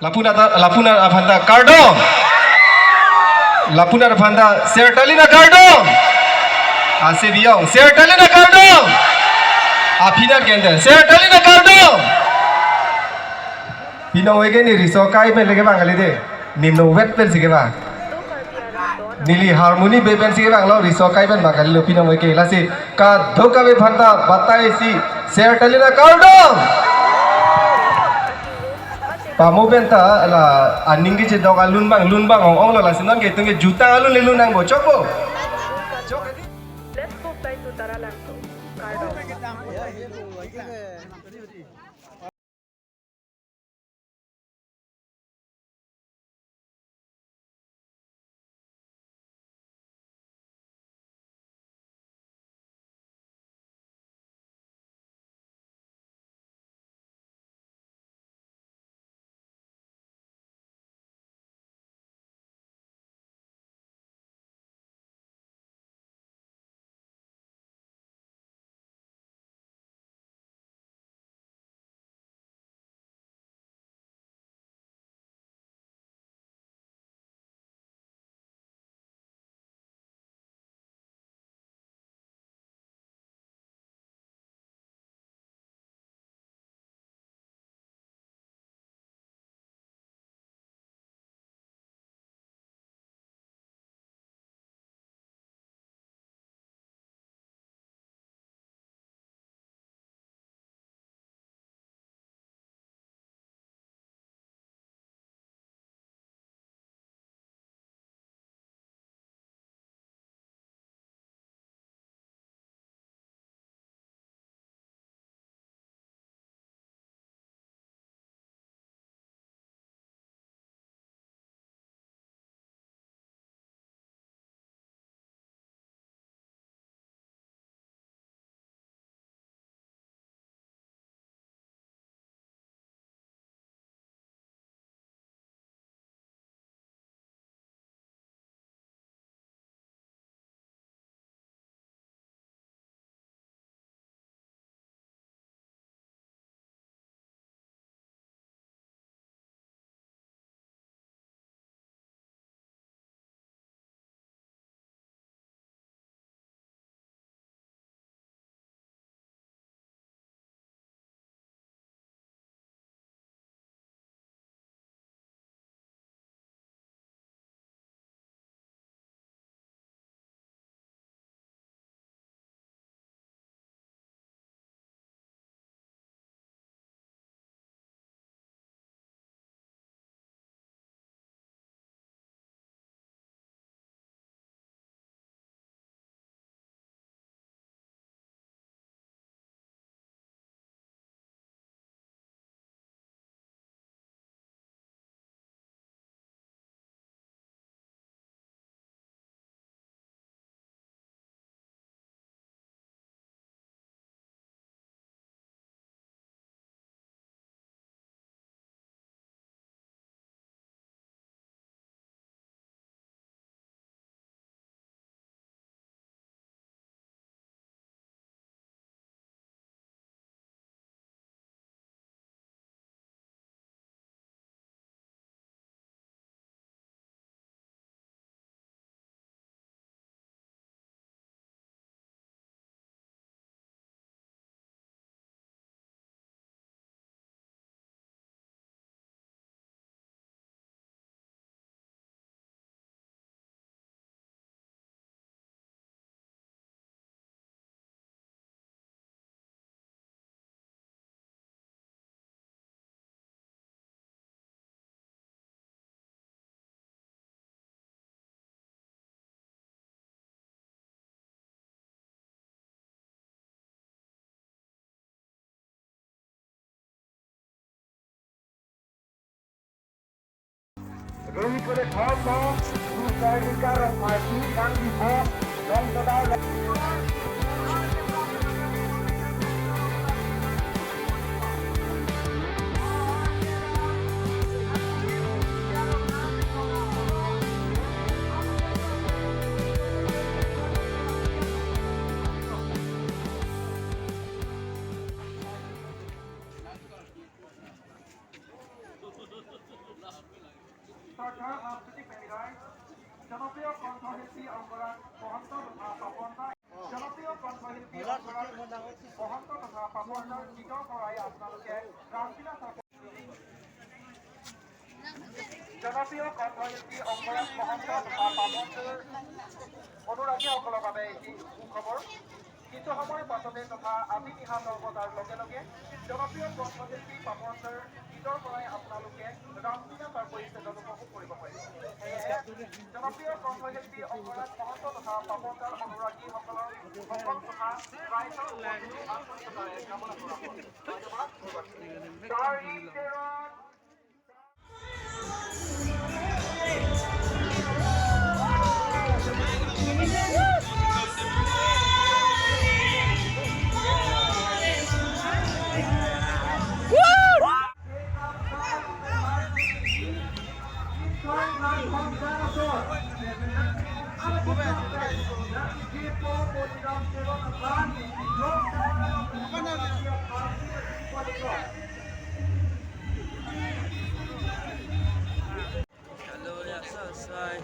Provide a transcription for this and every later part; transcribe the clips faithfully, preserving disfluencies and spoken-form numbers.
Lapu-an ta, lapu-an aphanta kardom. Lapu-an aphanta sertalin akardom. Ase biyong sertalin akardom. Aphi nat kente sertalin akardom. Pinong wege ni riso kai pen leke bang kali de. Nimno wet pen si kevang. Neli harmoni be pen si kevanglo, riso kai pen bang kalilo pinong wege. Lasi kadokave aphanta batai si sertalin akardom. Pamo pen ta la aning kechedok alun bang, lun bang ong-onglo, lasi non ke itum ke jutang alun le lun nangpo, chokpo. Let's go fly to Taralangso. Kardom. Ready for the third song, who is the leader of our team, Nang Dipo, Long Sadar. সাংস্কৃতিক পেমিৰাই জনপ্ৰিয় কণ্ঠশিল্পী অংগৰাগ মহন্ত তথা পাপন দাই, জনপ্ৰিয় কণ্ঠশিল্পী অংগৰাগ মহন্ত তথা পাপন দাৰ গীতৰ পৰাই আপোনালোকে ৰামলীলা চাব। জনপ্ৰিয় কণ্ঠশিল্পী অংগৰাগ মহন্ত তথা পাপন দাৰ অনুৰাগীসকলৰ বাবে এটি সুখবৰ। কিছু সময়ৰ পাছতে তথা আজি নিশা ন বজাৰ লগে লগে জনপ্ৰিয় কণ্ঠশিল্পী পাপন দাৰ গীতৰ পৰাই আপোনালোকে ৰামলীলা চাব ষ্টেজত উপভোগ কৰিব পাৰিব। সেয়েহে জনপ্ৰিয় কণ্ঠশিল্পী অংগৰাগ মহন্ত তথা পাপন দাৰ অনুৰাগীসকলৰ সকলো তথা ৰাইজৰ উপস্থিতি আন্তৰিকতাৰে কামনা কৰা হয়। ধন্যবাদ। Hello, ya, sa, sai.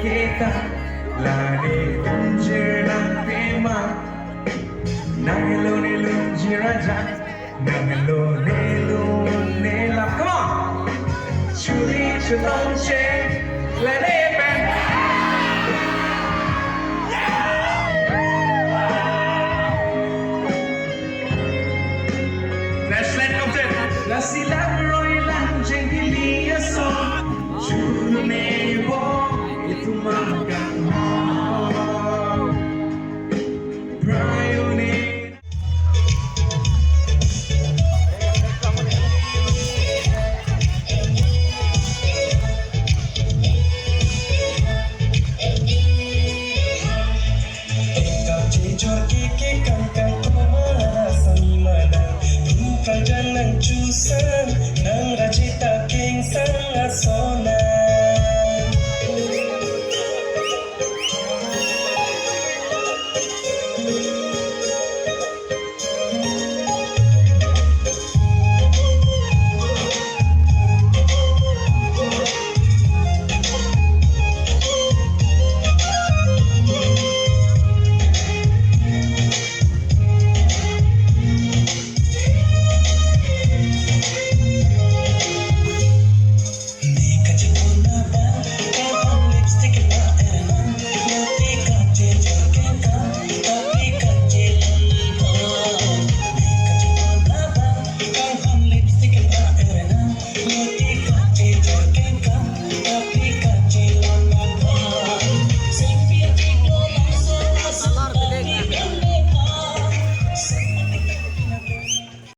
Kita la ne lungjir nangpima, nanglo ne lungjir ajat, nanglo ne lun ne lap. Come on. Churi chutong che, la ne